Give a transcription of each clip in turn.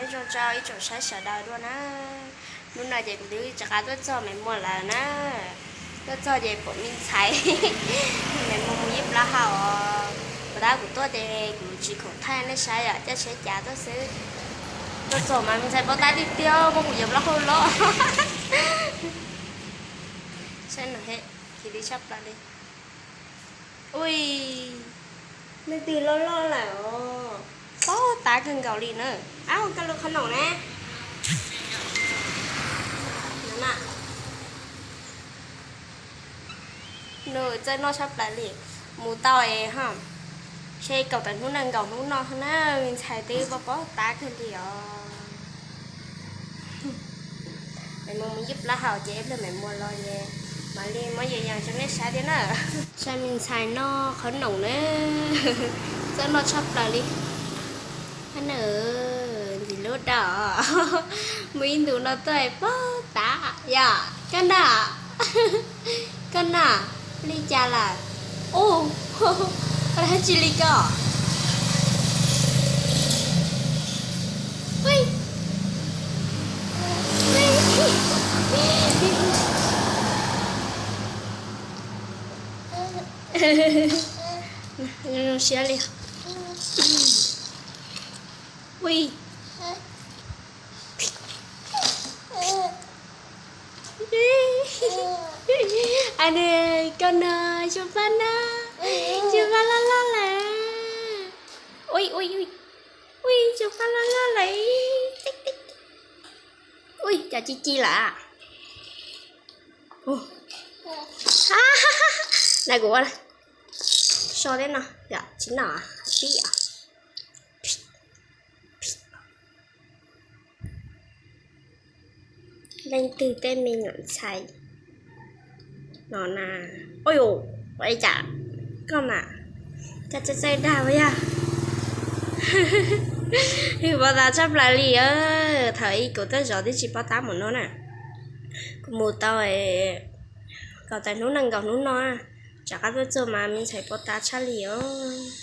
Zoo rau ib tsoom saib sawv daws dua na. Hnub no ces kuv twb rov qab tuaj txog Maiv Muas lawm na. Tuaj txog ces pom me ntxhais Maiv Muas mus ib plab hau os. Puas tab kuv tuaj ces kuv tsis khoom thaij nej saib yom, caij tsheb cav tuaj xwb. Tuaj txog mas me ntxhais pob tab tiag tiag, muab kuv yuav plaub hau loj. Saib no he, chiv li tshaj plaws li. Ui, leej twg loj loj lawm os. Pob tab kawg nkaus li na. Ab, koj lub qhob noom na. Nws txawj noj tshaj plaws li. Mus tau es ho, ntshe kaum tawm hnub nees nkaum hnub no na, me ntxhais twb pob pob tab kawg li os. Maiv Muas mus ib plab hau ces ib pliag Maiv Muas los es mam li muab yws yees rau nej saib thiab na. Saib me ntxhais noj qhob noom na, txawj noj tshaj plaws li. Ab na, ntxim hlub dawb, mus ib ntus no tuaj pob tab yom. Koj na, koj na, li cas lawm? Ub, koj lam hais tsis li koj. Zoo siab li. Ui, a, koj no, xyoo pab na, xyoo pab loj loj lawm. Ui, ui, ui, ui, xyoo pab loj loj lawm. Ui, cas ci ci lawm. Na kuv so thiab no, tsis noj pib. Leej twg tej me nyuam ntxhais no na? Ua cas koj mas cas txawj txawj dag ua yog. Pob tab tshaj plaws li. Thaum ub kuv tuaj zov twb tsis pob tab mus no na. Kuv mus tau kaum tawm hnub nees nkaum hnub no, rov qab tuaj txog mas me ntxhais pob tab tshaj li os.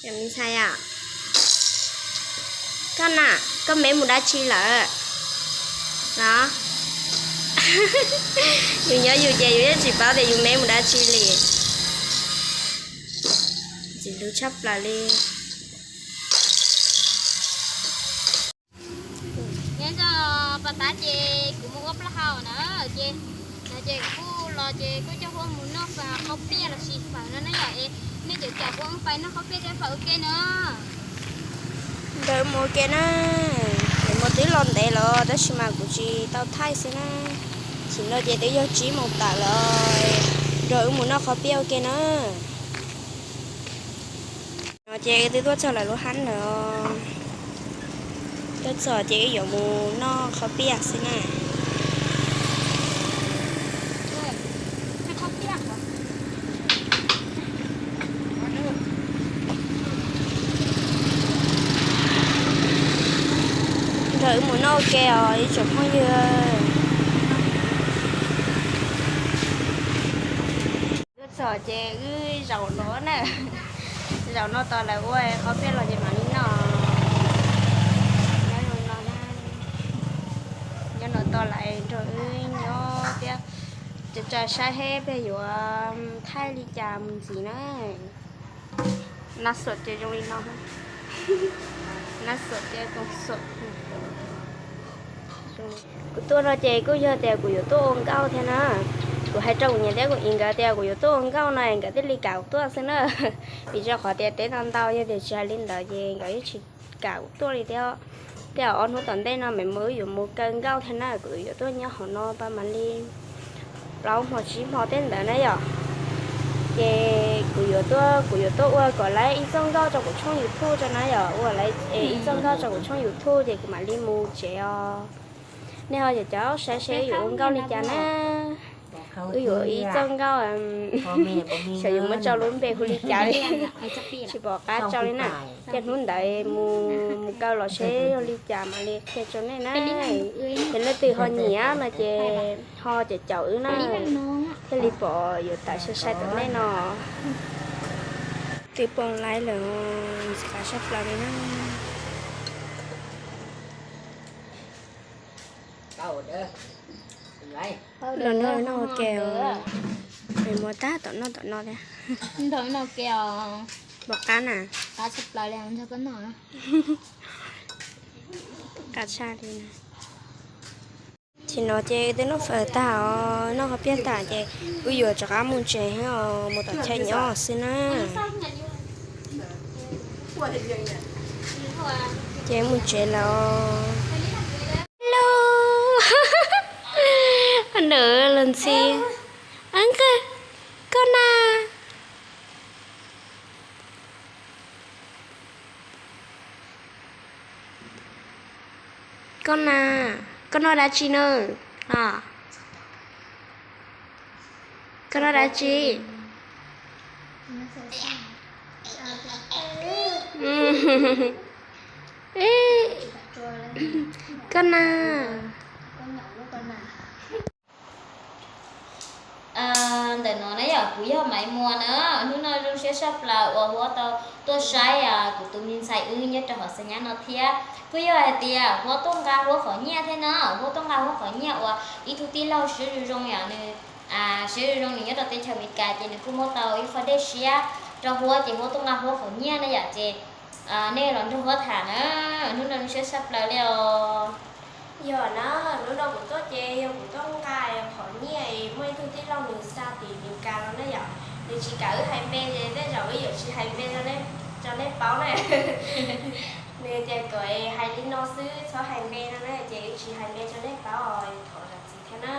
Me ntxhais, koj na, koj me mus dab tsi lawm no? Yus nyob yus ces yus yeej tsis paub tias yus me mus dab tsi li. Ntxim hlub tshaj plaws li. Nyob zoo, pob tab ces kuv mus ua plaub hau na, ces no ces kuv los ces kuv coj Huab mus noj fawm, qhaub piaj los sis fawm no na yom. Es nej cov caum Huab pais noj qhaub piaj thiab fawm ua ke na. Nrog wb mus ua ke na. Maiv Muas twb los ntev lawm tab sis mas kuv tsis tau thaij xwb na. Tam sim no ces twb yog tsib moos tawm lawm, nrog wb mus noj qhaub piaj ua ke na. No ces wb twb tuaj txog lawv lub hab lawm. Tuaj txog ces wb yuav mus noj qhaub piaj xwb na. Nrog wb mus noj ua ke os ib tsoom phooj ywg. Tuaj txog ces wb zaum no na, zaum no tos lawv ua qhaub piaj los ces mam li noj. Nyob no tos lawv nrog wb nyob thiab, tsa saib seb peb yuav thaij li cas mus ntxiv na. Nab xuam ces zoo li no, nab xuam ces koom xuam. Kuv tuaj no ces kuj yog tias kuv yuav tuaj ua nkauj thiab na. Kuv hais rau kuv niam thiab kuv txiv nkawd tias kuv yuav tuaj ua nkauj no nkawd thiaj li kam tuaj xwb na. Vim rau qhov tias teb ntau ntau, yog tias tsis hais li ntawd ces nkawd yeej tsis kam tuaj li thiab. Tej zaum ob hnub tom ntej no Maiv Muas wb yuav mus kaw nkauj thiab na, kuv yuav tuaj nyob hauv no pab mam li plaub hmo tsib hmo tej ntawd na yom. Ces kuv yuav tuaj, kuv yuav tuaj ua kom lawv ib txoj nkauj rau kuv tshooj YouTube tso na yom, ua lawv ib txoj nkauj rau kuv tshooj YouTube ces kuv mam li mus tsev os. Nej ho caum caum saib seb wb yuav ua nkauj li cas na. Wb yuav ib txoj nkauj, xyov yuav muab tso lub npe hu li cas li, tsis pom qab tso li na. Ces hnub ntawd mus, mus kaw los seb yog li cas mam li qhia rau nej na. Ces leej twg ho nyiam no ces ho caum caum wb na, thiaj li pom yuav tawm sai sai tom ntej no. Twb poob laib lawm, tsis qab sab plaws li na. Los noj noj ua ke, muab tab tom noj tom no thiab. Noj ua ke os. Npaum qab na. Qab tshaj plaws li, nrog koj noj. Qab tshaj li na. Ces no ces wb twb noj fawm tag os, noj qhov piaj tag ces wb yuav rov qab mus tsev os, mus tom chaw nyob xwb na. Ces mus tsev lawm. Hello, ntawd los ntxhi. Koj na, koj na, koj noj dab tsi na? Koj noj dab tsi? Koj na. Ntawm no na yom, kuv yog Maiv Muas na. Hnub no zoo siab tshaj plaws uas huab tau tuaj saib kuv tus me ntxhais wb nyob rau hauv Xas Nyab no thiab. Kuj yog hais tias huab tuaj nqa huab qhov nyiaj thiab na, huab tuaj nqa huab qhov nyiaj uas ib tug tij laug siab zoo zoo yom, nws siab zoo zoo nws nyob rau teb chaws Amelikas ces nws kuj muab tau ib qho dej siab rau huab ces huab tuaj nqa huab qhov nyiaj na yom. Ces nej los nrog huab tham na, hnub no zoo siab tshaj plaws li os. Yog na, hnub no kuv tuaj ces yog kuv tuaj nqa qhov nyiaj, muaj ib tug tij laug nws xa tim Amelikas los na yom, nws tsis kam wb hais npe ces tej zaum wb yuav tsis hais npe rau nej paub na. Nws tias kom hais li no xwb txhob hais npe no na ces wb tsis hais npe rau nej paub os, thov zam txim thiab na.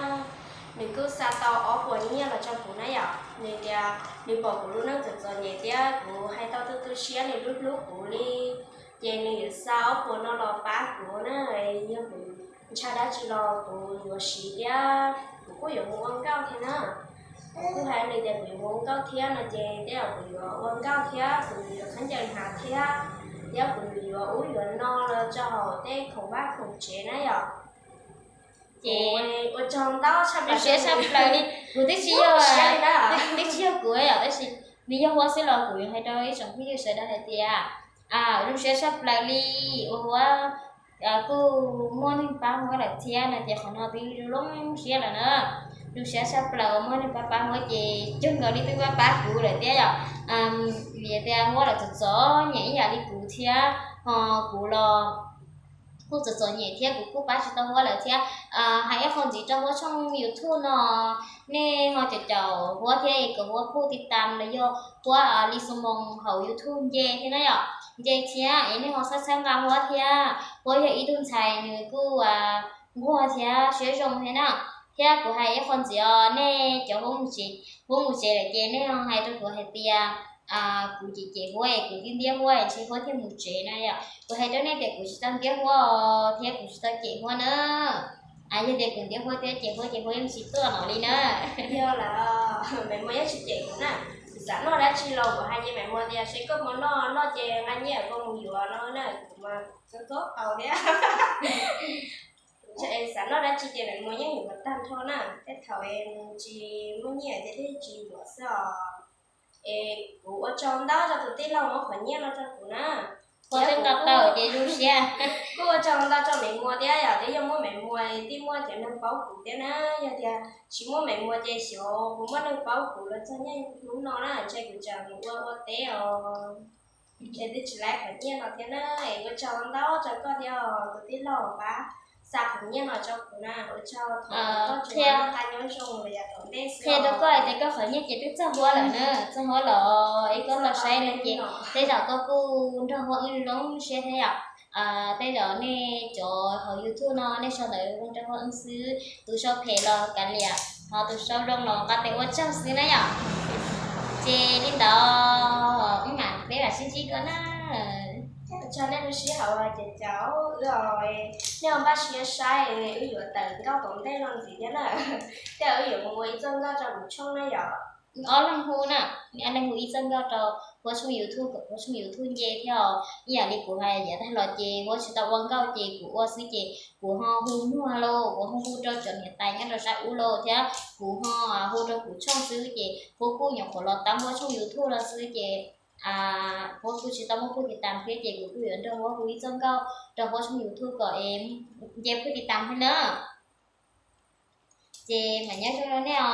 Nws kuj xa tau ob puas nyiaj los rau kuv na yom, nws tias nws pom kuv lub neej txom txom nyem thiab kuv hais tau tu tu siab nws hlub hlub kuv li, ces nws yuav xa ob puas no los pab kuv na, yog kuv ntshai dab tsi los kuv yuav siv thiab kuv kuj yuav mus ua nkauj thiab na. Kuv kuj hais nws tias kuv yuav mus ua nkauj thiab no ces tej zaum kuv yuav ua nkauj thiab kuv yuav khaub ncaws hnav thiab, thiab kuv yuav ub yuav no los rau hauv tej khoom vaj khoom tsev na yom. Ces ua tsaug ntau tshaj plaws li, kuv twb tsis yog, twb tsis yog kuv yom, tab sis nws yog huab xwb los kuv yuav hais rau ib tsoom phooj ywg sawv daws hais tias zoo siab tshaj plaws li uas huab kuj muaj neeg pab huab lawm thiab no ces qhov no twb zoo siab lawm na. Zoo siab tshaj plaws uas muaj neeg pab pab huab ces cuag nkaus li twb pab pab kuv lawm thiab yom. Vim tias huab los txom txom nyem ib yam li kuv thiab, ho kuv los kuj txom txom nyem thiab kuv kuj pab tsis tau huab lawm thiab. Hais ib qho ntxiv rau huab tshooj YouTube no, nej ho caum caum huab thiab es kom huab pub tiv tam los yog huab li xu moos hauv YouTube nce thiab na yom. Nce thiab es nej ho txhawb txhawb nqa huab thiab, huab yog ib tug ntxhais nws kuj nquag thiab siab zoo thiab na. Thiab kuv hais ib qho ntxiv os, nej cov huab mus tsev, huab mus tsev lawm ces nej ho hais rau kuv hais tias kuv cem cem huab es kuv ntiab ntiab huab es ntshe huab thiaj mus tsev na yom. Kuv hais rau nej tias kuv tsis tau ntiab huab os thiab kuv tsis tau cem huab na. Yog tias kuv ntiab huab thiab cem huab ces huab yeej tsis tuaj no li na. Yog lawm, Maiv Muas yeej tsis cem kuv na. Kuv xav noj dab tsi los kuv hais ces Maiv Muas tias seb koj puas noj, noj ces nqa nyiaj koj mus yuav no na, kuv mas txob txob tau thiab. Xav noj dab tsi ces Maiv Muas yeej yuav tag nrho na, tej thaum tsis muaj nyiaj ces thiaj tsis yuav xwb os. Es kuv ua tsaug ntau rau tus tij laug muab qhov nyiaj no rau kuv na. Kuv ua tsaug ntau rau Maiv Muas thiab yom, twb yog muaj Maiv Muas thiaj muaj cov neeg paub kuv thiab na. Yog tias tsis muaj Maiv Muas ces xyov kuv muaj neeg paub kuv los txog niaj hnub no na, ntshe kuv tseem mus ua ua teb os. Ces twb tsis laib qhov nyiaj no thiab na. Es ua tsaug ntau rau koj thiab os tus tij laug pab xa qhov nyiaj no rau kuv na. Ua tsaug, thov koj tsuas noj qab nyob zoo los yav tom ntej xwb. Qhia rau koj tias koj qhov nyiaj ces twb txog huab lawm na, txog huab los es koj los saib no ces tej zaum koj kuj nrog huab wb zoo siab thiab yom. Tej zaum nej cov hauv YouTube no nej sau ntawv nrog huab wb xwb, tus sau phem los kav liam, ho tus sau zoo los nqa tes ua tsaug xwb na yom. Ces li ntawd wb mam peb mam sib ntsib dua na. Ua tsaug nej lub sij hawm ces caum wb os, nej ho npaj siab saib, wb yuav tawm nkauj tom ntej no ntxiv thiab na. Thiab wb yuav mus ua ib txoj nkauj rau kuv tshooj na yom. Ob leeg hu na, ob leeg hu ib txoj nkauj rau huab tshooj YouTube kom huab tshooj YouTube nce thiab os. Ib yam li kuv hais yav tag los ces huab tsis tau ua nkauj ces kuv ua xwb ces kuv ho hu muag lauj, kuv ho hu rau cov niam tais nyob rau sab ub lauj thiab kuv ho hu rau kuv tshooj xwb ces huab kuj nyuam qhuav los tab huab tshooj YouTube los xwb ces huab kuj tsis tau muaj phub tiv tam thiab ces kuv kuj yuav nrog huab hu ib txoj nkauj rau huab tshooj YouTube kom es nce phub tiv tam thiab na. Ces mam nyob zoo nej.